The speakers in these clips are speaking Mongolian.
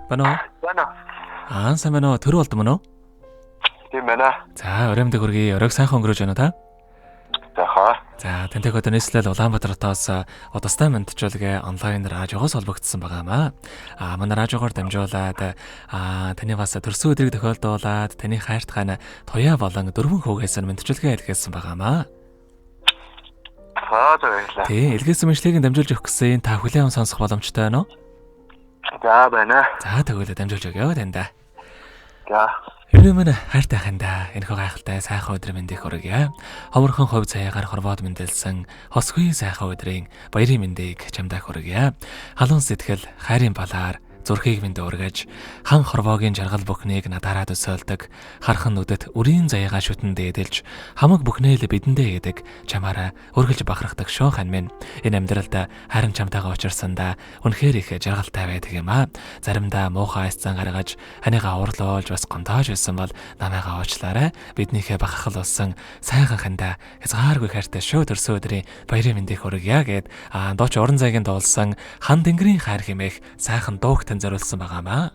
Байна уу? Байна. Аа, сайн байна уу? Төр болд мөн үү? Тийм байна. За, оройн мэндийг хүргэе. Оройг сайхан өнгөрөөж байна уу та? За хаа. За, тантай хөдөө нийслэл Улаанбаатар хотоос удастай мандчулгээ онлайн радиогоос холбогдсон байгаа маа. Аа, манай радиогоор дамжуулаад таны бас төрсөн өдрийг тохиолдуулаад таны хайрт хаана туяа болон дөрвөн хүүгээс нь мандчулгээ илгээсэн байгаа маа. За баярлалаа. Тий, илгээсэн мэдлэгийг дамжуулж өгөх гэсэн та хүлээн аван сонсох боломжтой байна уу? За байна. За, тэгвэл дамжуулж өгөө таньда. За. Ерөн минь хайртай хандаа энэхүү гайхалтай сайхан өдрийн мэндийг хүргье. Ховорхон хувь заяагаар хорвоод мэндэлсэн хосгүй сайхан өдрийн баярын мэндийг чамдаа хүргье. Халуун сэтгэл хайрын балаар зүрхийг минь дүүргэж хан хорвоогийн жаргал бүхнийг надаараа төсөөлдөг хархан нүдэт үрийн заяагаа шүтэн дээдэлж хамаг бүхнээ л бидэндээ гэдэг чамаараа үргэлж бахархдаг шөө хан минь. Энэ амьдралд харин чамтайгаа учирсандаа үнэхээр их жаргалтай байдаг юм аа. Заримдаа муухай айцсан гаргаж ханыгаа уурлуулж бас гомдоож байсан бол намайгаа уучлаарай. Биднийхээ бахархал болсон сайхан хандаа хязгааргүй хайртай шөө төрсөн өдрийн баярын мэндийг хүргье гэд дууч уран зайгийн дуулсан хан тэнгэрийн хайр хэмээх сайхан дууг тань зориулсан байгаамаа.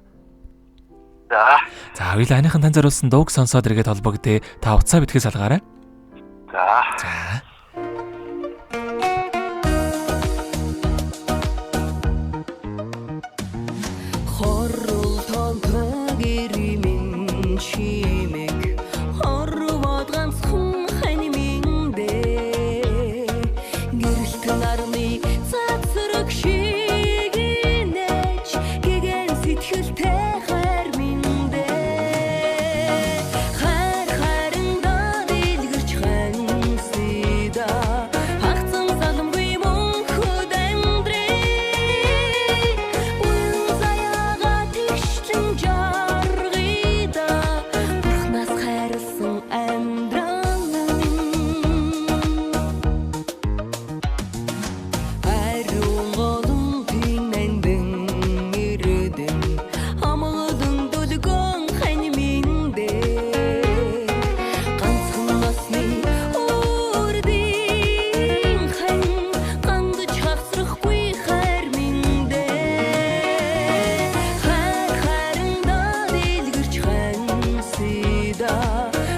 За. За, үйл аныхан тань зориулсан дууг сонсоод эргээд холбогдъё. Та уцаа битгий салгаарай. За. За. Хоррол тонтон гэрмэн чимэг хорвоод ганцхан хань минь дээ гэрэлт нарны цацраг шиг инээж гэгэн сэтгэлтэй хайр минь дээ хайр хайрандаа дэлгэрч хансида хагцсан саламгүй мөнхөд амьдрий Үн заяага тэгшлэн жаргида Бурхнаас хайрлсан амьдрал минь Ариун голон тинэндэн эрдэн амгалан дүлгөн хань минь дээ ганцхан насны үрдийн хань гандж хавсрахгүй хайр минь дээ хайр хайрандаа дэлгэрч хансида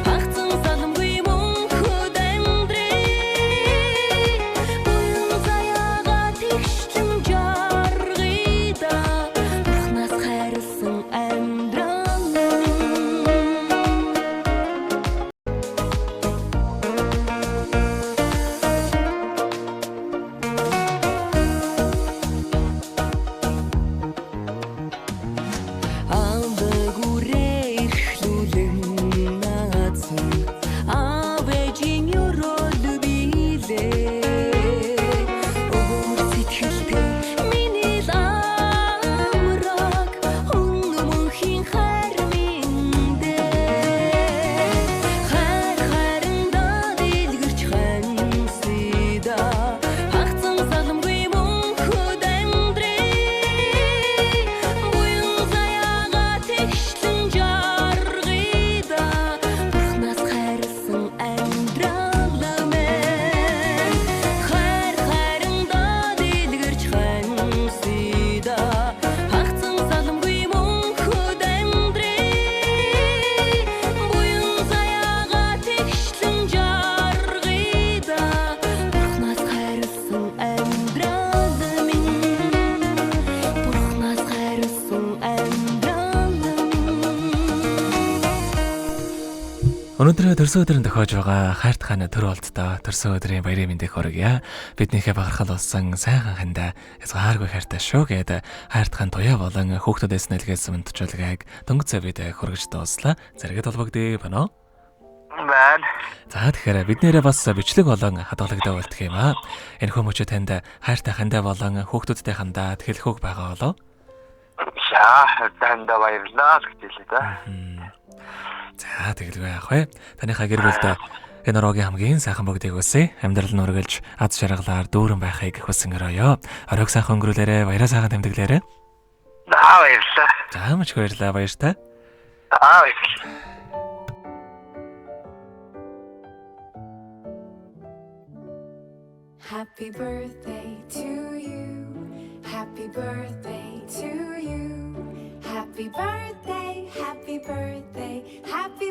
хагцсан саламгүй мөнхөд амьдрий буян заяага тэгшлэн жаргида Бурхнаас хайрлсан амьдрал минь. Алдаг үрээ эрхлүүлэн наацсан аав ээжийн өрөөл билээ өгөөр сэтгэлтэй миний л амраг хүн мөнхийн хайр минь дээ хайр хайрандаа дэлгэрч хансида хагцсан саламгүй мөнхөд амьдрий буян заяага тэгшлэн жаргида Бурхнаас хайрлсан амьдрал минь хайр хайрандаа дэлгэрч хансида хагцсан саламгүй мөнхөд амьдрий буян заяага тэгшлэн жаргида Бурхнаас хайрлсан амьдрал минь Бурхнаас хайрлсан амьдрал минь. Өнөөдөр төрсөн өдрийн тохиож байгаа хайрт хаана төр болтдоо төрсөн өдрийн баярын мэндийг хүргье. Биднийхээ бахархал болсон сайхан хандаа хязгааргүй хайртай шүү гэд хайрт хаан туяа болон хүүхдүүдээс нэлгээсэн мандчулгааг дөнгөж цай бид хүргэж дууслаа. Зэрэгэд холбогдъё байна уу? Байна. За, тэгэхээр бид нэрээ бас бичлэг болон хадгалагдаа болтох юм аа. Энэхүү мөчөө танд хайртай хандаа болон хүүхдүүдтэй хандаа хэлэх үг байгаа болов? За, танд баярлалаа гэж хэлээ да. За, тэгэлгүй яах вэ? Таныхаа гэр бүлд энэ орогийн хамгийн сайхан бүгдийг хүсье. Амьдрал нь үргэлж аз жаргалаар дүүрэн байхыг хүсэн өрөөё. Оройг сайхан өнгөрүүлээрэ, баяраа сайхан тэмдэглээрэ. За баярлалаа. За, маш их баярлалаа, баяртай. За баярлалаа. Happy birthday to you. Happy birthday to you. Happy Happy birthday, happy birthday, happy